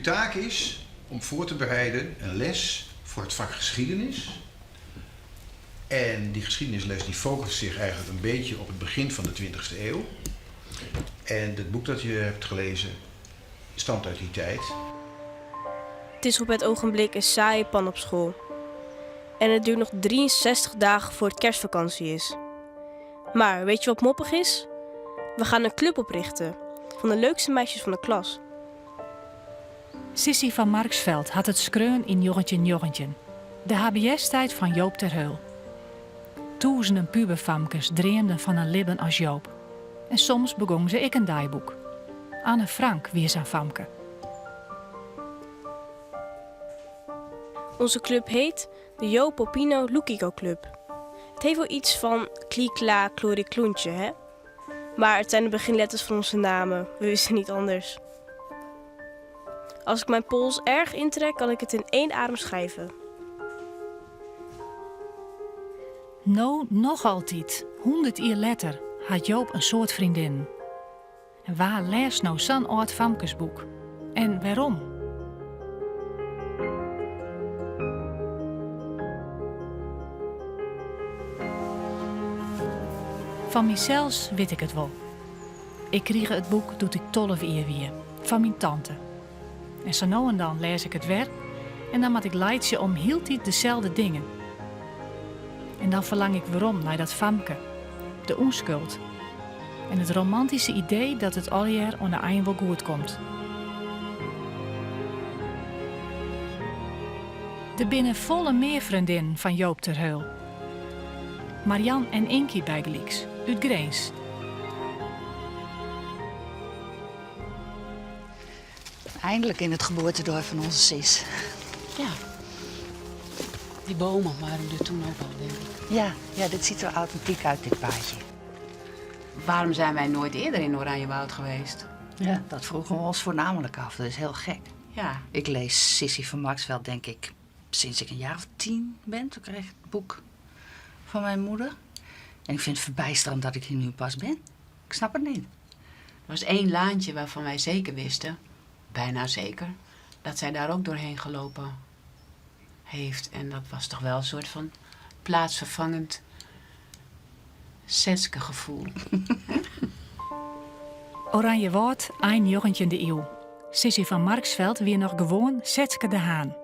Jullie taak is om voor te bereiden een les voor het vak geschiedenis. En die geschiedenisles die focust zich eigenlijk een beetje op het begin van de 20e eeuw. En het boek dat je hebt gelezen stamt uit die tijd. Het is op het ogenblik een saaie pan op school. En het duurt nog 63 dagen voor het kerstvakantie is. Maar weet je wat moppig is? We gaan een club oprichten van de leukste meisjes van de klas. Cissy van Marxveldt hat it skreaun yn njoggentjinnjoggentjin, de HBS-tiid fan Joop ter Heul. Tûzenen puberfamkes dreamden fan in libben as Joop. En soms begong se ek in deiboek. Anne Frank wie sa'n famke. Onze club heet de Joop Popino Loekiko Club. Het heeft wel iets van klie-kla klorikloentje, hè? Maar het zijn de beginletters van onze namen. We wisten niet anders. Als ik mijn pols erg intrek, kan ik het in één adem schrijven. No noch altyd, hûndert jier letter, hat Joop in soad freondinnen. En wa lêst no sa'n âld famkesboek? En wêrom? Fan mysels wit ik it wol. Ik krige it boek doe't ik tolve jier wie, fan myn tante. En sa no en dan lês ik it wer en dan moat ik laitsje om hieltyd deselde dingen. En dan ferlang ik werom nei dat famke, de ûnskuld en it romantyske idee dat it allegear oan de ein wol goed komt. Der binne folle mear freondinnen fan Joop ter Heul. Marjan en Inkie bygelyks, út Grins. Eindelijk in het geboortedorp van onze Sis. Ja. Die bomen waren er toen ook al, denk ik. Ja, ja, dit ziet er authentiek uit, dit paadje. Waarom zijn wij nooit eerder in Oranjewoud geweest? Ja, dat vroegen we ons voornamelijk af. Dat is heel gek. Ja. Ik lees Cissy van Marxveldt, denk ik, sinds ik een jaar of 10 ben. Toen kreeg ik het boek van mijn moeder. En ik vind het verbijsterend dat ik hier nu pas ben. Ik snap het niet. Er was één laantje waarvan wij zeker wisten, bijna zeker, dat zij daar ook doorheen gelopen heeft. En dat was toch wel een soort van plaatsvervangend Setske gevoel. Oranjewâld, ein njoggentjinde iuw. Cissy van Marxveldt wie noch gewoan Setske de Haan,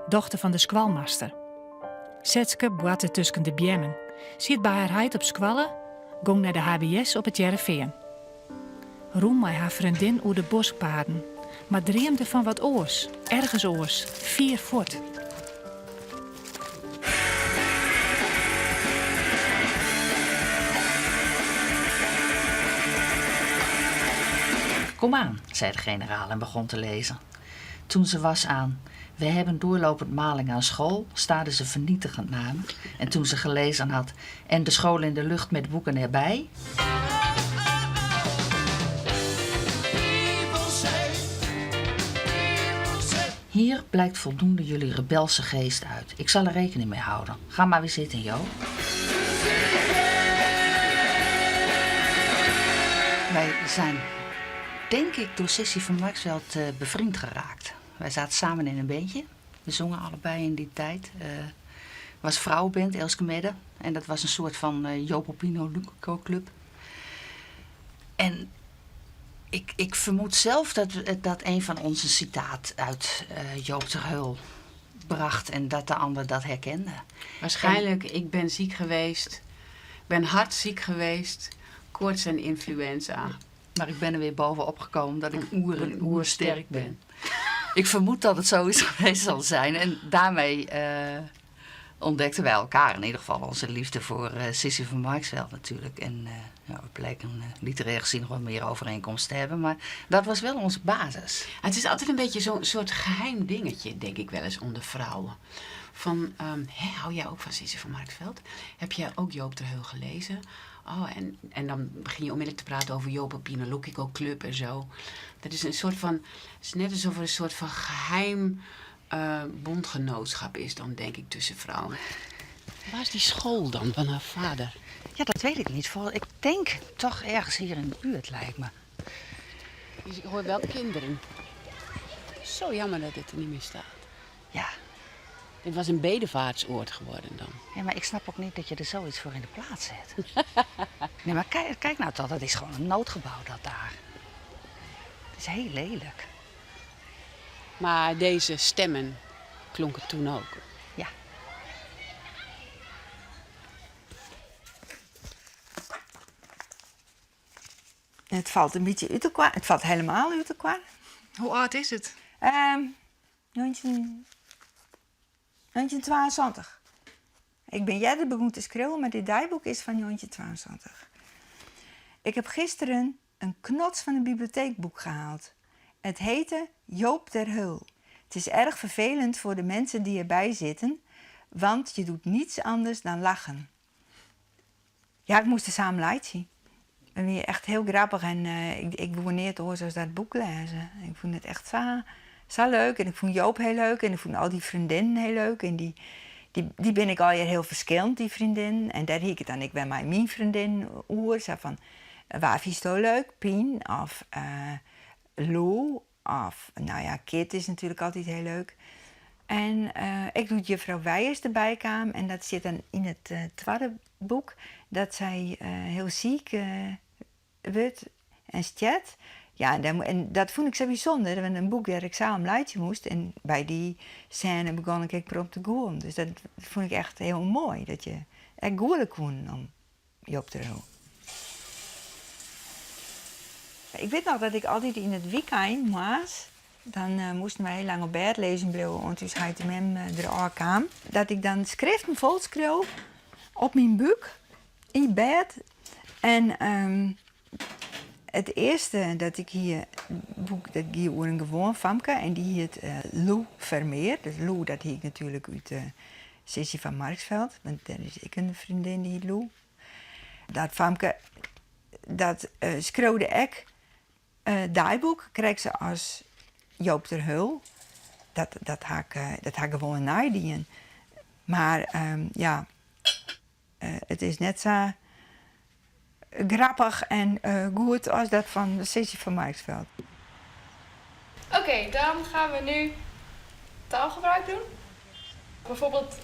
dochter fan de skoalmaster. Setske boarte tusken de beammen, siet by har heit op skoalle, gong nei de HBS op It Hearrenfean. Rûn mei har freondin oer de boskpaden, mar dreamde fan wat oars, ergens oars, fier fuort. Kom aan, zei de generaal en begon te lezen. Toen ze was aan We hebben doorlopend maling aan school, staarde ze vernietigend naar me. En toen ze gelezen had En de school in de lucht met boeken erbij. Hier blijkt voldoende jullie rebelse geest uit. Ik zal er rekening mee houden. Ga maar weer zitten, Joop. Wij zijn, denk ik, door Cissy van Marxveldt eh, bevriend geraakt. Wij zaten samen in een bandje. We zongen allebei in die tijd. Uh, was vrouwenband, Elske Medde. En dat was een soort van uh, Joop Pino Club. En ik, ik vermoed zelf dat, dat een van ons een citaat uit uh, Joop ter Heul bracht en dat de ander dat herkende. Waarschijnlijk, ik ben ziek geweest. Ik ben hartziek geweest. Koorts en influenza. Maar ik ben er weer bovenop gekomen dat ik oer en oersterk ben. Ik vermoed dat het zoiets geweest zal zijn. En daarmee uh, ontdekten wij elkaar in ieder geval onze liefde voor uh, Cissy van Marxveldt natuurlijk. En uh, ja, we bleken literair gezien nog wat meer overeenkomsten te hebben. Maar dat was wel onze basis. Het is altijd een beetje zo'n soort geheim dingetje, denk ik wel eens, onder vrouwen. Van, um, hè, hou jij ook van Cissy van Marxveldt? Heb jij ook Joop ter Heul gelezen? Oh, en, en dan begin je onmiddellijk te praten over Joop Pino Loekiko Club en zo. Dat is een soort van, het is net alsof er een soort van geheim uh, bondgenootschap is dan, denk ik, tussen vrouwen. Waar is die school dan van haar vader? Ja, dat weet ik niet. Ik denk toch ergens hier in de buurt, lijkt me. Ik hoor wel kinderen. Zo jammer dat dit er niet meer staat. Ja. Dit was een bedevaartsoord geworden dan. Ja, maar ik snap ook niet dat je er zoiets voor in de plaats zet. nee, maar kijk, kijk nou toch, dat is gewoon een noodgebouw dat daar. Het is heel lelijk. Maar deze stemmen klonken toen ook. Ja. Het valt een beetje uit elkaar. Het valt helemaal uit elkaar. Hoe oud is het? 19, 1972. Ik ben eerder begonnen te schrijven, maar dit dagboek is van 1972. Ik heb gisteren een knots van een bibliotheekboek gehaald. Het heette Joop ter Heul. Het is erg vervelend voor de mensen die erbij zitten, want je doet niets anders dan lachen. Ja, ik moest er samen lachen. En weer echt heel grappig. En ik word neer te horen zoals dat boek lezen. Ik vond het echt zo leuk. En ik vond Joop heel leuk. En ik vond al die vriendinnen heel leuk. En die ben ik alweer heel verschillend, die vriendin. En daar hiek ik het dan. Ik ben met mijn vriendin oer. Zo van, waar vind je het leuk? Pien of Lou. Of, nou ja, Kit is natuurlijk altijd heel leuk. En ik doe juffrouw Weijers erbij kwam. En dat zit dan in het tweede boek. Dat zij heel ziek wordt en stjet. Ja, en dat vond ik zo bijzonder. Want een boek waar ik samen leidje moest. En bij die scène begon ik prompt te goelen. Dus dat vond ik echt heel mooi. Dat je echt goelen kon om Joop ter Heul. Ik weet nog dat ik altijd in het weekend was. Dan moesten wij heel lang op bed lezen blijven, want toen hij mem eraan kwam. Dat ik dan schriften vol schreef op mijn buik, in bed. En het eerste dat ik hier boek, dat ging over een gewoon famke en die heet Lou Vermeer. Dus Lou, dat heet ik natuurlijk uit Cissy van Marxveldt, want daar is ik een vriendin die heet Lou. Dat famke, dat schreeuwde ik. Dagboek kreeg ze als Joop ter Heul. Dat had ik gewoon naadien. Maar het is net zo grappig en goed als dat van Cissy van Marxveldt. Oké, dan gaan we nu taalgebruik doen. Bijvoorbeeld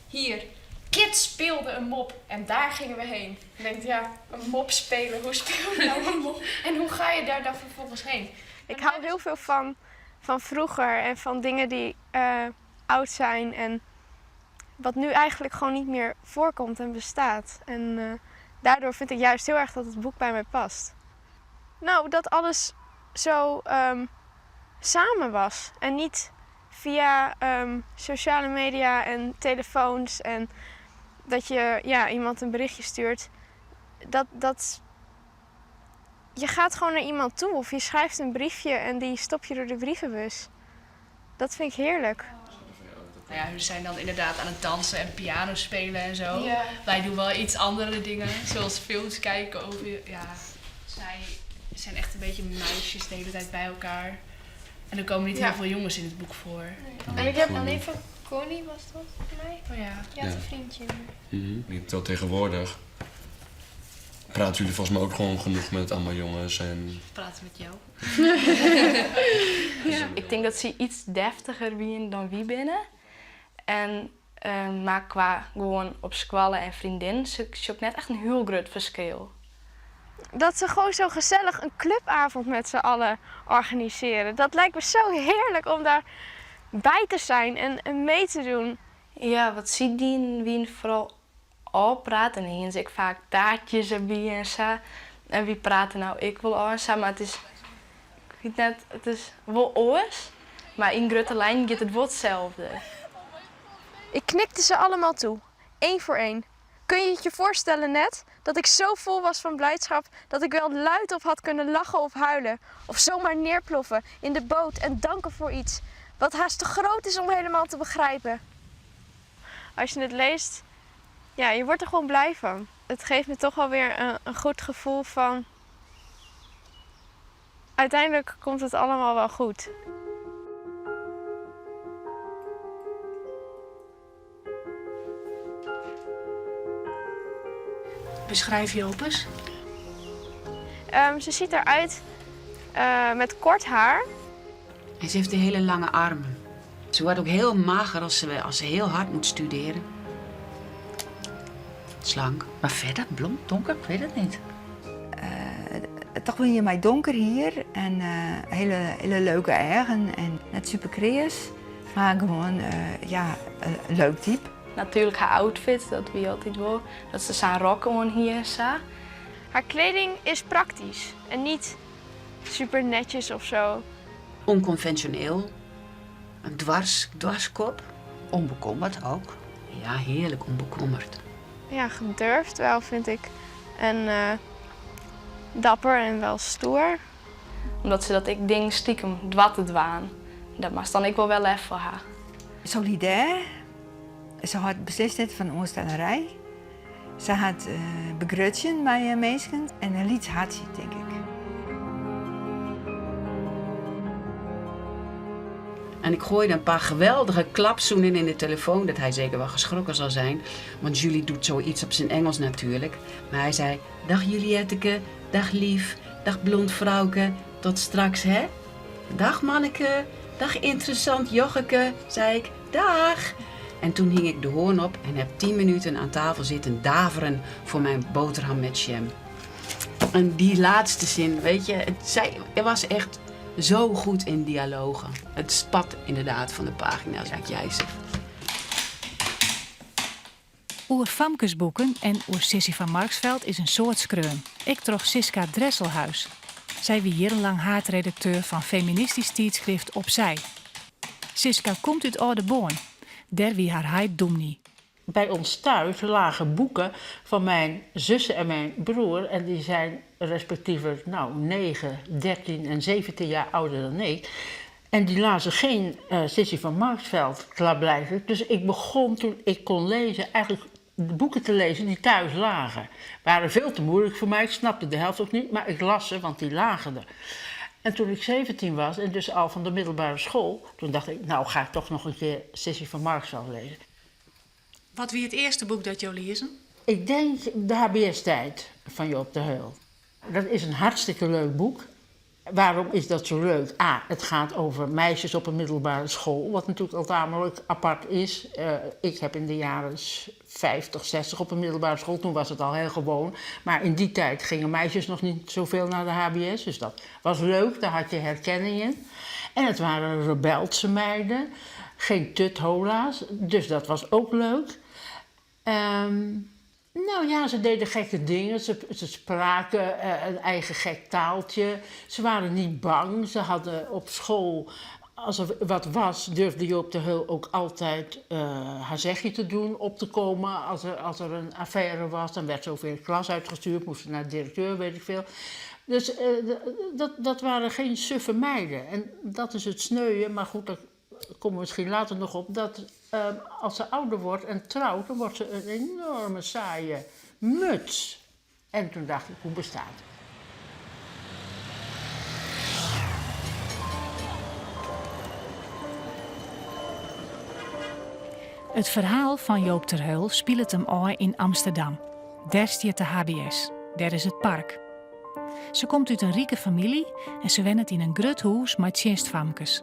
hier. Kit speelde een mop en daar gingen we heen. Je denkt, ja, een mop spelen, hoe speel je nou een mop? En hoe ga je daar dan vervolgens heen? Ik hou heel veel van vroeger en van dingen die oud zijn en wat nu eigenlijk gewoon niet meer voorkomt en bestaat. En daardoor vind ik juist heel erg dat het boek bij mij past. Dat alles zo samen was en niet via sociale media en telefoons en dat je iemand een berichtje stuurt. Je gaat gewoon naar iemand toe of je schrijft een briefje en die stop je door de brievenbus. Dat vind ik heerlijk. Hun zijn dan inderdaad aan het dansen en piano spelen. Wij doen wel iets andere dingen, zoals films kijken over... Ja, zij zijn echt een beetje meisjes de hele tijd bij elkaar. En er komen niet heel veel jongens in het boek voor. Nee. En ik heb alleen van Connie, was dat voor mij? Oh ja. Je had een vriendje. Terwijl tegenwoordig praten jullie volgens mij ook gewoon genoeg met allemaal jongens. En... Praten met jou. Ik denk dat ze iets deftiger zijn dan wie binnen. En maar qua gewoon op squallen en vriendin, ze is ook net echt een heel groot verschil. Dat ze gewoon zo gezellig een clubavond met z'n allen organiseren. Dat lijkt me zo heerlijk om daar bij te zijn en mee te doen. Ja, wat zie die wie vooral al praten. En hier zie ik vaak taartjes erbij en zo. En wie praten nou ik wil al en zo, maar het is, ik weet net, het is wel oors, maar in grote lijn gaat het wel hetzelfde. Ik knikte ze allemaal toe, één voor één. Kun je het je voorstellen net dat ik zo vol was van blijdschap dat ik wel luid op had kunnen lachen of huilen. Of zomaar neerploffen in de boot en danken voor iets wat haast te groot is om helemaal te begrijpen. Als je het leest, je wordt er gewoon blij van. Het geeft me toch alweer een goed gevoel van... Uiteindelijk komt het allemaal wel goed. Beschrijf Joop eens. Ze ziet eruit met kort haar. En ze heeft hele lange armen. Ze wordt ook heel mager als ze, als ze heel hard moet studeren. Slank. Maar verder, blond, donker, ik weet het niet. Toch wil je mij donker hier en hele, hele leuke eigen en net super creërs, maar gewoon ja, een leuk type. Natuurlijk haar outfit, dat wie altijd wel. Dat ze zijn rok gewoon hier sa. Haar kleding is praktisch en niet super netjes of zo. Onconventioneel. Een dwars, dwarskop. Onbekommerd ook. Ja, heerlijk onbekommerd. Ja, gedurfd wel vind ik. En dapper en wel stoer. Omdat ze dat ik ding stiekem dwat het waan. Dat mag dan ik wel wel even voor haar. Solidair. Ze had beslist net van oorstellerij. Ze had begrutsen bij mensen en een lied had ze, denk ik. En ik gooide een paar geweldige klapzoenen in de telefoon, dat hij zeker wel geschrokken zal zijn. Want Julie doet zoiets op zijn Engels natuurlijk. Maar hij zei, dag Julietteke, dag lief, dag blond vrouwke, tot straks hè. Dag manneke, dag interessant jocheke, zei ik, dag. En toen hing ik de hoorn op en heb 10 minuten aan tafel zitten daveren voor mijn boterham met jam. En die laatste zin, weet je, zij was echt zo goed in dialogen. Het spat inderdaad van de pagina's, wat jij zegt. Oer famkesboeken en oer Cissy van Marxveldt is een soort skreun. Ik trof Siska Dresselhuys. Zij wie jarenlang haatredacteur van feministisch tijdschrift Opzij. Siska komt uit Oudeboorn. Daar wie haar heid dominee. Bij ons thuis lagen boeken van mijn zussen en mijn broer. En die zijn respectievelijk 9, 13 en 17 jaar ouder dan ik. En die lazen geen Cissy van Marxveldt, klaarblijkelijk. Dus ik begon toen ik kon lezen eigenlijk de boeken te lezen die thuis lagen. Waren veel te moeilijk voor mij, ik snapte de helft ook niet, maar ik las ze, want die lagen er. En toen ik 17 was en dus al van de middelbare school, toen dacht ik, nou ga ik toch nog een keer Cissy van Marxveldt lezen. Wat wie het eerste boek dat jou lezen? Ik denk de H B S-tijd van Joop ter Heul. Dat is een hartstikke leuk boek. Waarom is dat zo leuk? A, het gaat over meisjes op een middelbare school, wat natuurlijk al tamelijk apart is. Ik heb in de jaren 50, 60 op een middelbare school, toen was het al heel gewoon. Maar in die tijd gingen meisjes nog niet zoveel naar de HBS, dus dat was leuk, daar had je herkenning in. En het waren rebelse meiden, geen tuthola's, dus dat was ook leuk. Ze deden gekke dingen, ze spraken een eigen gek taaltje. Ze waren niet bang, ze hadden op school, als er wat was, durfde Joop ter Heul ook altijd haar zegje te doen, op te komen. Als er een affaire was, dan werd ze ook weer de klas uitgestuurd, moest ze naar de directeur, weet ik veel. Dus dat waren geen suffe meiden. En dat is het sneuien, maar goed, daar komen we misschien later nog op, dat als ze ouder wordt en trouwt, dan wordt ze een enorme saaie muts. En toen dacht ik, hoe bestaat het? Het verhaal van Joop ter Heul speelt hem al in Amsterdam. Daar staat de HBS, daar is het park. Ze komt uit een rijke familie en ze wennet in een grut huis met tjinstfamkes.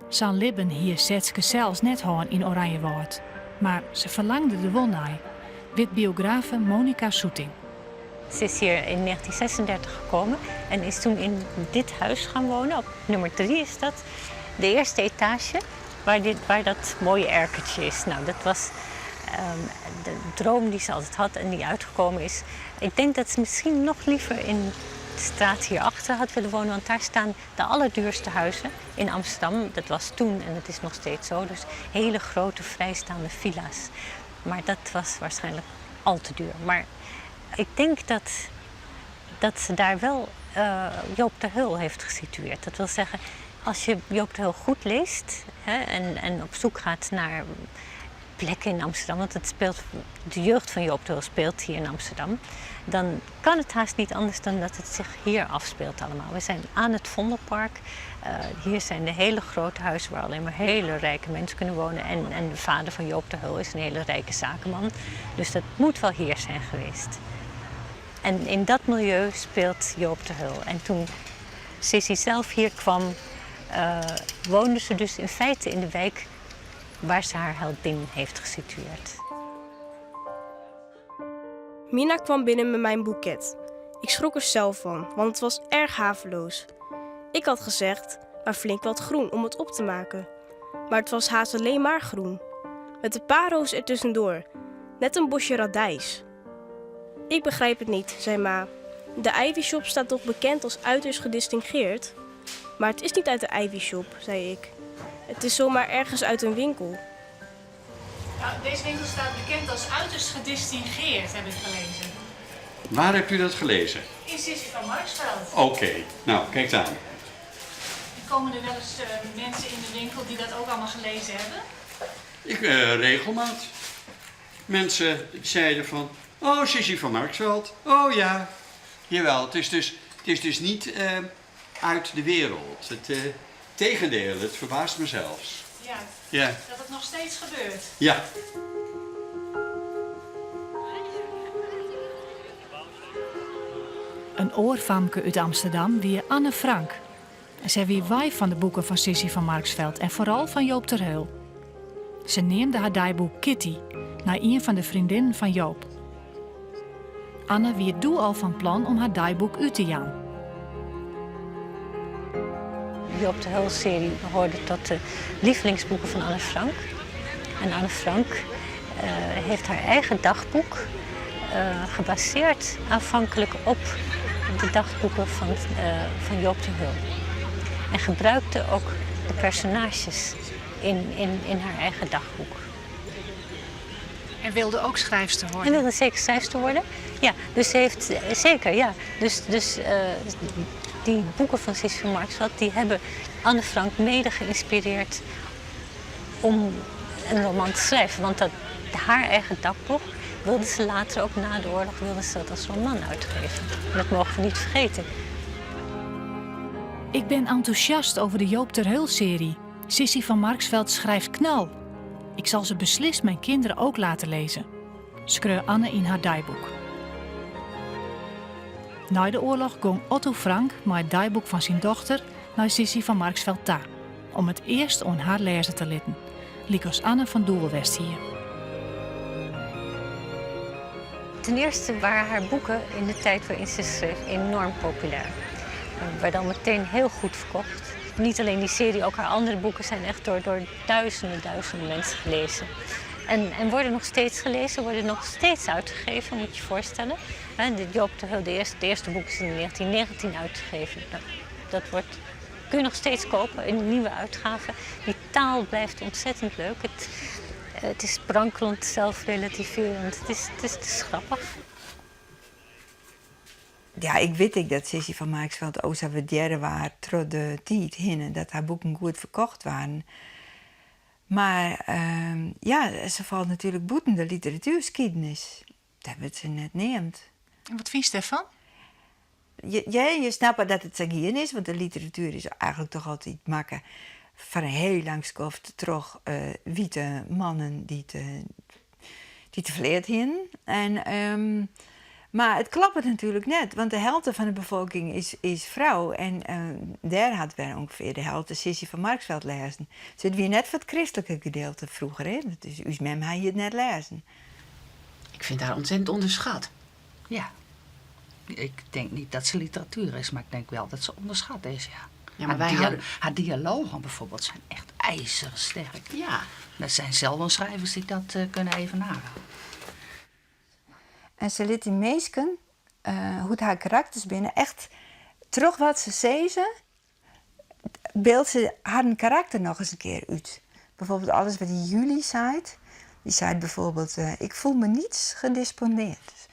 San Libben hier Setske zelfs net hoorn in Oranjewoud. Maar ze verlangde de wonnaai. Wit biografe Monica Soeting. Ze is hier in 1936 gekomen en is toen in dit huis gaan wonen. Op nummer 3 is dat. De eerste etage waar dat mooie erkertje is. Dat was de droom die ze altijd had en die uitgekomen is. Ik denk dat ze misschien nog liever in de straat hierachter had willen wonen, want daar staan de allerduurste huizen in Amsterdam. Dat was toen en dat is nog steeds zo. Dus hele grote vrijstaande villa's. Maar dat was waarschijnlijk al te duur. Maar ik denk dat ze daar wel Joop ter Heul heeft gesitueerd. Dat wil zeggen, als je Joop ter Heul goed leest, hè, en op zoek gaat naar plekken in Amsterdam, want de jeugd van Joop ter Heul speelt hier in Amsterdam, dan kan het haast niet anders dan dat het zich hier afspeelt allemaal. We zijn aan het Vondelpark. Hier zijn de hele grote huizen waar alleen maar hele rijke mensen kunnen wonen. En de vader van Joop ter Heul is een hele rijke zakenman. Dus dat moet wel hier zijn geweest. En in dat milieu speelt Joop ter Heul. En toen Cissy zelf hier kwam, Woonde ze dus in feite in de wijk waar ze haar heldin heeft gesitueerd. Mina kwam binnen met mijn boeket. Ik schrok er zelf van, want het was erg haveloos. Ik had gezegd, maar flink wat groen om het op te maken. Maar het was haast alleen maar groen. Met de paro's ertussendoor. Net een bosje radijs. Ik begrijp het niet, zei ma. De Ivy Shop staat toch bekend als uiterst gedistingeerd? Maar het is niet uit de Ivy Shop, zei ik. Het is zomaar ergens uit een winkel. Nou, deze winkel staat bekend als uiterst gedistingeerd, heb ik gelezen. Waar hebt u dat gelezen? In Sissy van Marxveld. Oké, nou, kijk eens aan. Komen er wel eens eh, mensen in de winkel die dat ook allemaal gelezen hebben? Ik, eh, regelmaat. Mensen zeiden van, oh, Sissy van Marxveld. Oh ja, jawel. Het is dus, het is dus niet eh, uit de wereld. Het eh, tegendeel, het verbaast me zelfs. Ja, Ja. dat het nog steeds gebeurt. Ja. In oar famke út Amsterdam wie Anne Frank. En sy wie wei fan de boeken fan Cissy van Marxveld en foaral fan Joop ter Heul. Se neamde har deiboek Kitty, nei ien fan de freondinnen fan Joop. Anne wie doe al fan plan om har deiboek út te jaan. Joop ter Heul-serie behoorde tot de lievelingsboeken van Anne Frank. En Anne Frank eh, heeft haar eigen dagboek eh, gebaseerd aanvankelijk op de dagboeken van, uh, van Joop ter Heul. En gebruikte ook de personages in, in, in haar eigen dagboek. En wilde ook schrijfster worden? En wilde zeker schrijfster worden. Ja, dus ze heeft zeker, ja. Dus, dus uh, die boeken van Cissy van Marxveld, die hebben Anne Frank mede geïnspireerd om een roman te schrijven. Want dat, haar eigen dagboek wilde ze later ook na de oorlog wilde ze dat als roman uitgeven. En dat mogen we niet vergeten. Ik ben enthousiast over de Joop ter Heul-serie. Cissy van Marxveld schrijft knal. Ik zal ze beslist mijn kinderen ook laten lezen. Skreau Anne yn har deiboek. Nei de oarloch gong Otto Frank mei it deiboek fan syn dochter nei Cissy van Marxveld ta, om it earst oan har lêze te litten, lykas Anne fan doel west hie. Ten eerste waren haar boeken in de tijd waarin ze schreef enorm populair. Werden al meteen heel goed verkocht. Niet alleen die serie, ook haar andere boeken zijn echt door, door duizenden, duizenden mensen gelezen. En, en worden nog steeds gelezen, worden nog steeds uitgegeven, moet je je voorstellen. De Joop ter Heul, de eerste, de eerste boek is in 1919 uitgegeven. Nou, dat wordt, kun je nog steeds kopen in nieuwe uitgaven. Die taal blijft ontzettend leuk. Het, het is sprankelend, zelfrelativerend. Het is, het is, het is grappig. Ja, ik wit ek dat Cissy van Marxveld o sa wurdearre waard troch de tiid hinne, dat har boeken goed ferkocht waarden. Mar uh, ja, se falt natuerlik bûten de literatuerskiednis. Dêr wurdt se net neamd. En wat fynst dêrfan? Je, je, je snapt dat it sa gien is, want de literatuer is eigenlik dochs altyd makke foar in hiel lang skoft troch uh, wite mannen dy't uh, dy't ferleard hienen. En, um, mar it kloppet natuerlik net, want de helte fan de befolking is, is frou. En uh, dêr hat wer ûngefear de helte Cissy van Marxveld lêzen. Dus it wie net foar it kristlike gedielte froeger. Hè? Dus ús mem hie it net lêzen. Ik vind haar ontzettend onderschat. Ja. Ik denk niet dat ze literatuur is, maar ik denk wel dat ze onderschat is, ja. Ja, maar wij haar, houden... haar dialogen bijvoorbeeld zijn echt ijzersterk. Ja. Dat zijn zelden schrijvers die dat uh, kunnen evenaren. En se lit dy minsken, uh, hoe't har karakters binne, echt troch wat se sizze, byldet se harren karakter nochris in kear út. Byfoarbyld alles wat dy Julie seit. Dy seit byfoarbyld, uh, ik voel me niets gedisponeerd.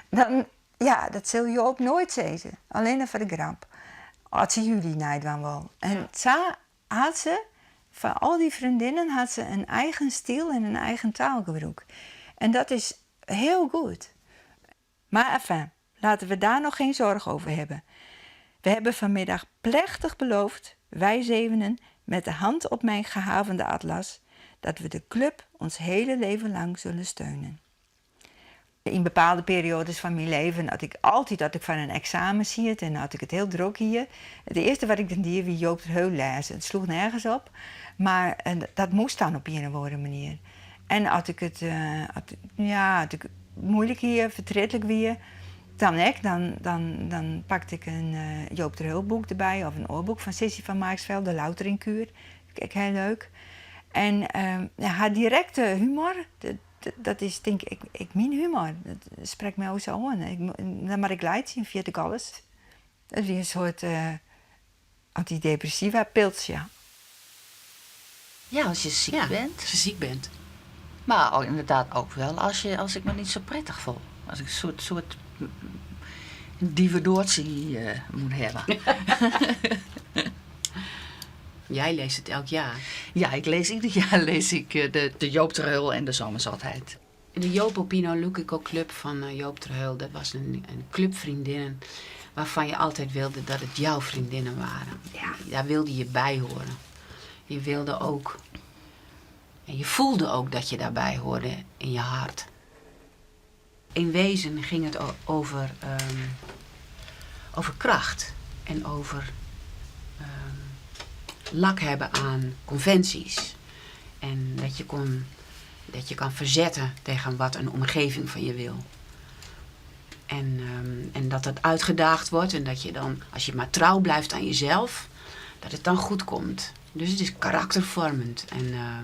Dan, ja, dat sil Joop noait sizze. Allinne foar de grap. As se Julie neidwaan wol. En sa hat se, foar al dy freondinnen, hat se in eigen styl en in eigen taalgebrûk. En dat is hiel goed. Mar enfin, laten we daar nog geen zorg over hebben. We hebben vanmiddag plechtig beloofd, wij zevenen, met de hand op mijn gehavende atlas, dat we de club ons hele leven lang zullen steunen. Yn bepaalde perioades fan myn leven, at ik altyd at ik foar in eksamen siet en at ik it hiel drok hie, it earste wat ik dan die wie Joop ter Heul lêze. It sloech nergens op, mar dat moast dan op ien of oare manier. En at ik it, ja, at ik muoilik hie, fertrietlik wie, dan ek. Dan, dan, dan pakte ik in Joop ter Heul boek derby of in oar boek fan Cissy van Marxveldt, De Louteringkuur. Fyn ik ek hiel leuk. En har direkte humor, dat is tink ik ek myn humor. Dat sprekt my o sa oan. Dan moat ik laitsje, ferjit ik alles. It wie in soart antydepressiva piltsje. Ja, als je ziek Ja, bent. als je ziek bent. Maar ook inderdaad ook wel als, je, als ik me niet zo prettig voel. Als ik een soort, soort dievendoortje eh, moet hebben. Jij leest het elk jaar. Ja, ik lees ieder jaar lees ik eh, de, de Joop ter Heul en de Zomerzotheid. De Joop Pino Club van eh, Joop ter Heul, dat was een, een club vriendinnen waarvan je altijd wilde dat het jouw vriendinnen waren. Ja. Daar wilde je bij horen. Je wilde ook, en je voelde ook dat je daarbij hoorde in je hart. In wezen ging het over, ehm, over kracht en over ehm, lak hebben aan conventies. En dat je, kon, dat je kan verzetten tegen wat een omgeving van je wil. En, ehm, en dat dat uitgedaagd wordt en dat je dan, als je maar trouw blijft aan jezelf, dat het dan goed komt. Dus het is karaktervormend en eh,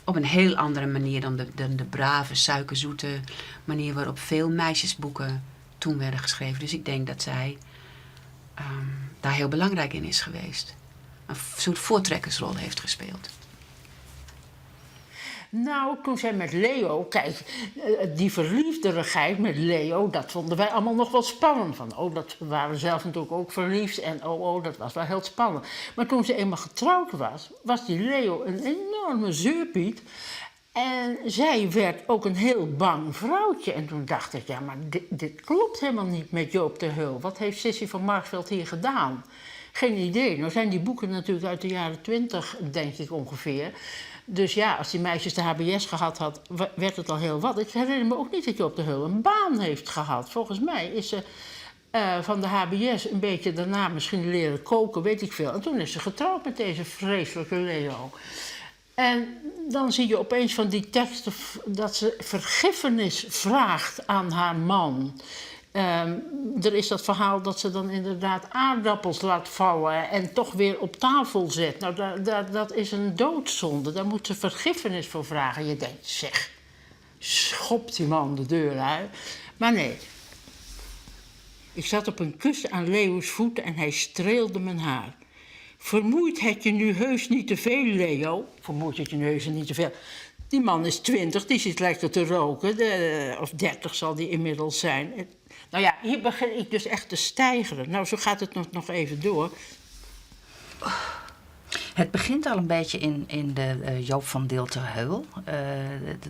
op een heel andere manier dan de, dan de brave, suikerzoete manier waarop veel meisjesboeken toen werden geschreven. Dus ik denk dat zij ehm, daar heel belangrijk in is geweest. Een soort voortrekkersrol heeft gespeeld. Nou, toen zij met Leo, kijk, eh, die verliefderigheid met Leo, dat vonden wij allemaal nog wel spannend. Van, oh, dat we waren zelf natuurlijk ook verliefd en oh, oh, dat was wel heel spannend. Maar toen ze eenmaal getrouwd was, was die Leo een enorme zeurpiet. En zij werd ook een heel bang vrouwtje. En toen dacht ik, ja, maar dit, dit klopt helemaal niet met Joop ter Heul. Wat heeft Cissy van Marxveldt hier gedaan? Geen idee. Nou zijn die boeken natuurlijk uit de jaren 20, denk ik ongeveer. Dus ja, als die meisjes de HBS gehad had, werd het al heel wat. Ik herinner me ook niet dat Joop ter Heul een baan heeft gehad. Volgens mij is ze eh, van de HBS een beetje daarna misschien leren koken, weet ik veel. En toen is ze getrouwd met deze vreselijke Leo. En dan zie je opeens van die teksten dat ze vergiffenis vraagt aan haar man. Ehm, er is dat verhaal dat ze dan inderdaad aardappels laat vallen en toch weer op tafel zet. Nou, dat, dat, dat is een doodzonde. Daar moet ze vergiffenis voor vragen. Je denkt, zeg, schopt die man de deur uit. Maar nee. Ik zat op een kussen aan Leo's voeten en hij streelde mijn haar. Vermoeit het je nu heus niet te veel, Leo? Vermoeit het je nu heus niet te veel? Die man is 20, die zit lekker te roken. De, of 30 zal die inmiddels zijn. Nou ja, hier begin ik dus echt te stijgeren. Nou, zo gaat het nog, nog even door. Het begint al een beetje in, in de eh, Joop van Dil ter Heul. Eh,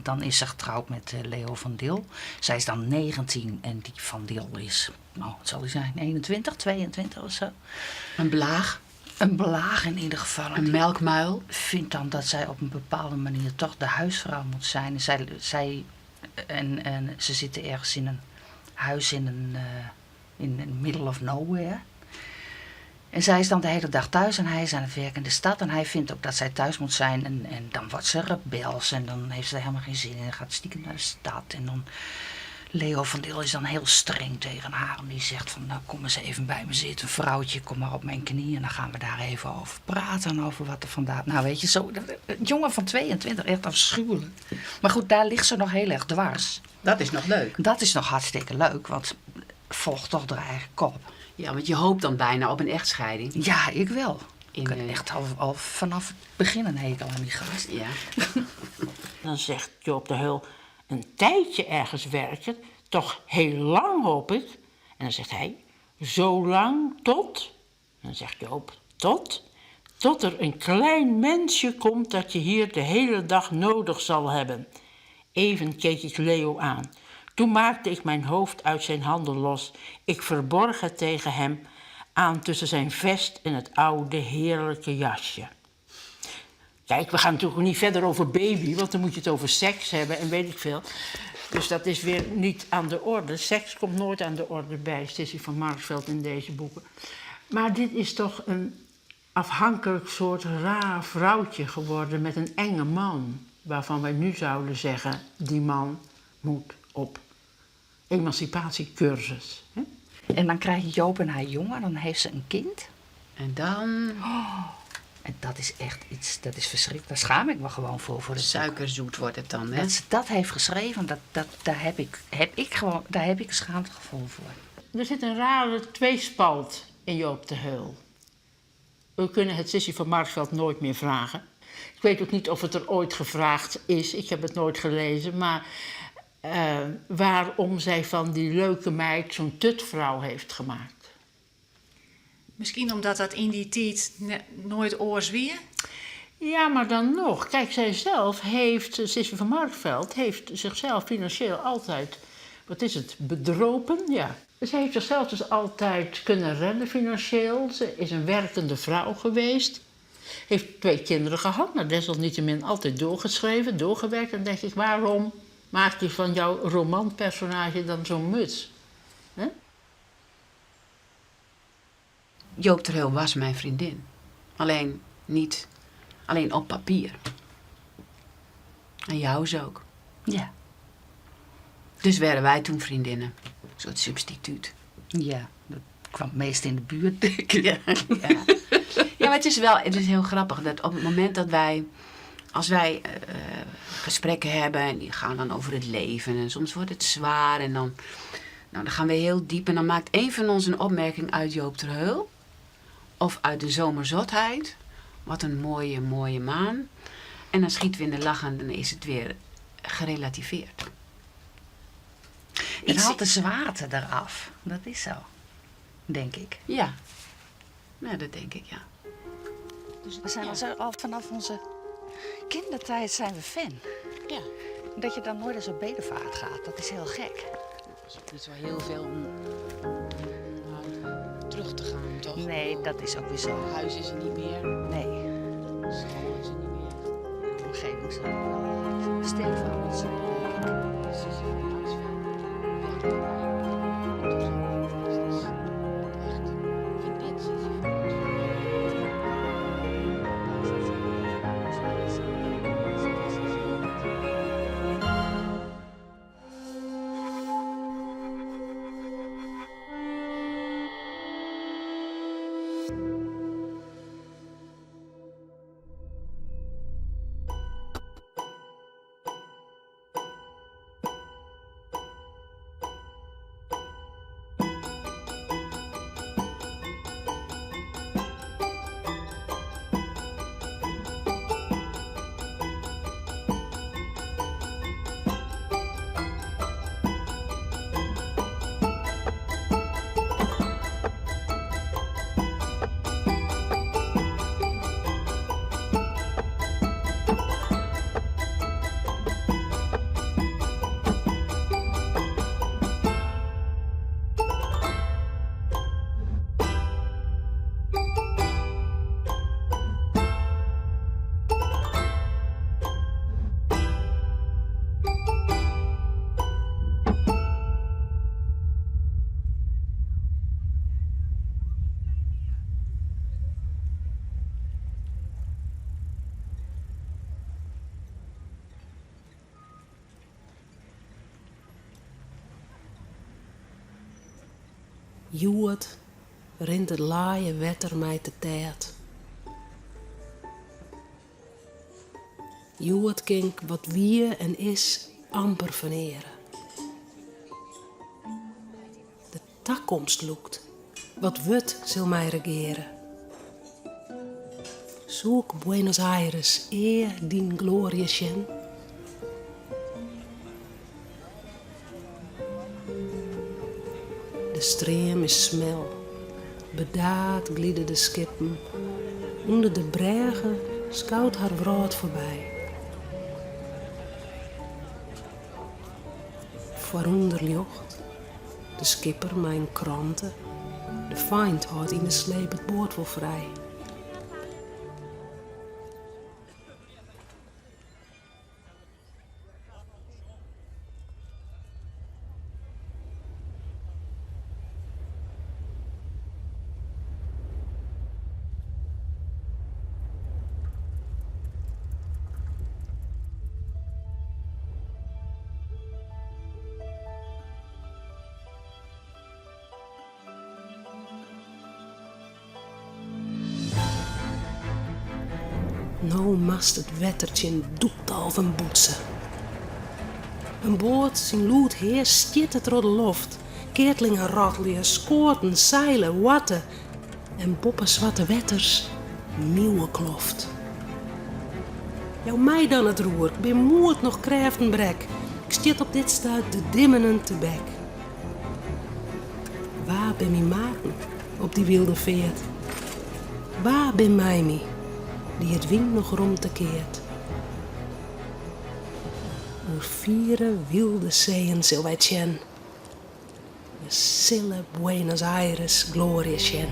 dan is ze getrouwd met eh, Leo van Dil. Zij is dan 19 en die van Dil is, nou, wat zal hij zijn, 21, 22 of zo. Een blaag. Een blaag in ieder geval. En Een die melkmuil. vindt dan dat zij op een bepaalde manier toch de huisvrouw moet zijn. En, zij, zij, en, en ze zitten ergens in een huis in een, eh, in the middle of nowhere. En zij is dan de hele dag thuis en hij is aan het werk in de stad. En hij vindt ook dat zij thuis moet zijn. En, en dan wordt ze rebels en dan heeft ze er helemaal geen zin in. En gaat stiekem naar de stad. En dan Leo van Dil is dan heel streng tegen haar. En die zegt van, nou kom eens even bij me zitten. Vrouwtje, kom maar op mijn knie. En dan gaan we daar even over praten. Over wat er vandaag... Nou weet je, zo, een jongen van 22, echt afschuwelijk. Maar goed, daar ligt ze nog heel erg dwars. Dat is nog leuk. Dat is nog hartstikke leuk, want volgt toch haar eigen kop. Ja, want je hoopt dan bijna op een echtscheiding. Ja, ik wel. In, Ik had eh, echt al, al vanaf het begin een hekel aan die gast. Ja. Dan zegt Joop de Heul, een tijdje ergens werken, toch heel lang hoop ik. En dan zegt hij, zo lang tot? En dan zegt Joop, tot? Tot er een klein mensje komt dat je hier de hele dag nodig zal hebben. Even keek ik Leo aan. Toen maakte ik mijn hoofd uit zijn handen los. Ik verborg het tegen hem aan tussen zijn vest en het oude heerlijke jasje. Kijk, we gaan natuurlijk niet verder over baby, want dan moet je het over seks hebben en weet ik veel. Dus dat is weer niet aan de orde. Seks komt nooit aan de orde bij Cissy van Marxveldt in deze boeken. Maar dit is toch een afhankelijk soort raar vrouwtje geworden met een enge man. Waarvan wij nu zouden zeggen, die man moet op emancipatiecursus. Hè? En dan krijgt Joop en haar jongen, dan heeft ze een kind. En dan... Oh, en dat is echt iets, dat is verschrikkelijk. Daar schaam ik me gewoon voor. Voor het Suikerzoet wordt het dan, hè? Dat ze dat heeft geschreven, dat, dat, daar, heb ik, heb ik gewoon, daar heb ik een schaamtegevoel voor. Er zit een rare tweespalt in Joop de Heul. We kunnen het Cissy van Marxveldt nooit meer vragen. Ik weet ook niet of het er ooit gevraagd is. Ik heb het nooit gelezen. Maar waarom zij van die leuke meid zo'n tutvrouw heeft gemaakt. Misschien omdat dat in die tijd nooit oors wie? Ja, maar dan nog. Kijk, zij zelf heeft, Cissy van Marxveldt, heeft zichzelf financieel altijd, wat is het, bedropen? Ja. Zij heeft zichzelf dus altijd kunnen redden financieel. Ze is een werkende vrouw geweest. Heeft 2 kinderen gehad, maar desalniettemin altijd doorgeschreven, doorgewerkt. En dan denk ik, waarom maakt je van jouw romanpersonage dan zo'n muts? Hè? Joop ter Heul was mijn vriendin. Alleen niet, alleen op papier. En jou is ook. Ja. Dus werden wij toen vriendinnen. Een soort substituut. Ja, dat kwam het meest in de buurt, denk ik. Ja, ja. Ja, maar het is wel, het is heel grappig dat op het moment dat wij, als wij gesprekken hebben en die gaan dan over het leven en soms wordt het zwaar en dan gaan we heel diep en dan maakt een van ons een opmerking uit Joop ter Heul of uit de zomerzotheid. Wat een mooie, mooie maan. En dan schieten we in de lach en dan is het weer gerelativeerd. Het Iets haalt de zwaarte eraf. Dat is zo, denk ik. Ja, ja, dat denk ik, ja. Dus we zijn al vanaf onze kindertijd zijn we fan. Ja. Dat je dan nooit eens op bedevaart gaat, dat is heel gek. Er is ook niet zo heel veel om terug te gaan, toch? Nee, dat is ook weer zo. Het huis is er niet meer. Nee. School is er niet meer. De omgeving zal ook wel sterk veranderd zijn, denk ik. Precies. Hjoed rint it laaie wetter my te têd. Hjoed kin 'k wat wie en is amper ferneare. De takomst lûkt. Wat wurdt sil my regeare. Soe 'k Buenos Aires ea dyn gloarje sjen? De stream is smel. Bedaard glide de skippen. Under de brêge skout har wrâld foarby. Foarûnder ljocht, de skipper mei in krante. De feint hâldt yn de sleep it boat wol frij. No moatst it wetter tsjin dûkdolven boetse. In boat syn lûd hear stjitte troch de loft, keatlingen rattelje, skoaten, seilen, hoarte en boppe swarte wetters miuwekloft. Jou my dan it roer, 'k bin moed noch krêften brek, 'k stjit op dit stuit de dimmenen tebek. Wa bin myn maten op dy wylde feart? Wa bin mei my, dy it wyn noch romte keart? Oer fiere wylde seeën sil wy tsjen. We sille Buenos Aires gloarje sjen.